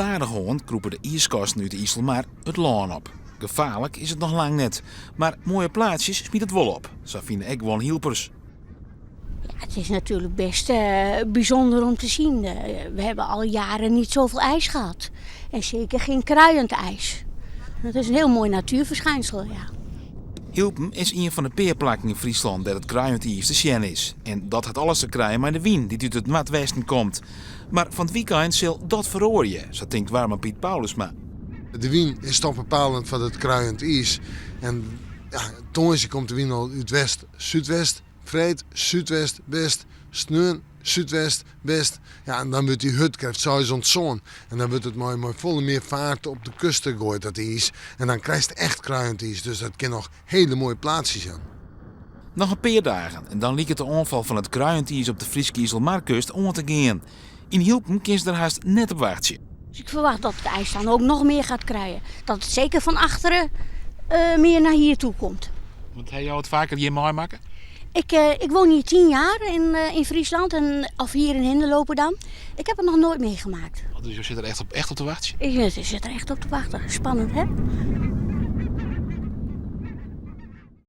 Stadichoan krûpe de iiskasten út de Iselmar it lân op. Gefaarlik is it noch lang net, mar moaie plaatsjes smyt it wol op, sa fine ek guon Hylpers. Ja, het is natuurlijk best bysûnder om te sjen. We hebben al jaren niet zoveel ijs gehad. En zeker geen kruiend ijs. Dat is een heel mooi natuurverschijnsel, ja. Hylpen is ien fan de pear plakken yn Fryslân dêr't it kruiend iis te sjen is. En dat hat alles te krijen mei de wyn dy't út it noardwesten komt. Mar fan 't wykein sil dat feroarje, sa tinkt waarman Piet Paulusma. De wyn is toch bepalend foar it kruiend iis. En ja, tongersdei komt de wyn al út west, súdwest, freed súdwest, west, sneon súdwest, west. Ja, en dan wurdt dy hurdkrêft seis oant sân. En dan wurdt it mei, mei folle mear faart op de kust goaid, dat iis. En dan krijst echt kruiend iis. Dus dat kin noch hele moaie plaatsjes jaan. Noch in pear dagen en dan liket de oanfal fan it kruiend iis op de Fryske Iselmarkust oan te gean. Yn Hylpen kinst der hast net op wachtsje. Dus ik verwacht dat het ijs dan ook nog meer gaat kruien. Dat het zeker van achteren meer naar hier toe komt. Want ha jo it faker hjir meimakke? Ik woon hier 10 jaar in Friesland, en, of hier in Hindeloopen dan. Ik heb het nog nooit meegemaakt. Dus je zit er echt op, echt op te wachten? Ik zit er echt op te wachten. Spannend, hè?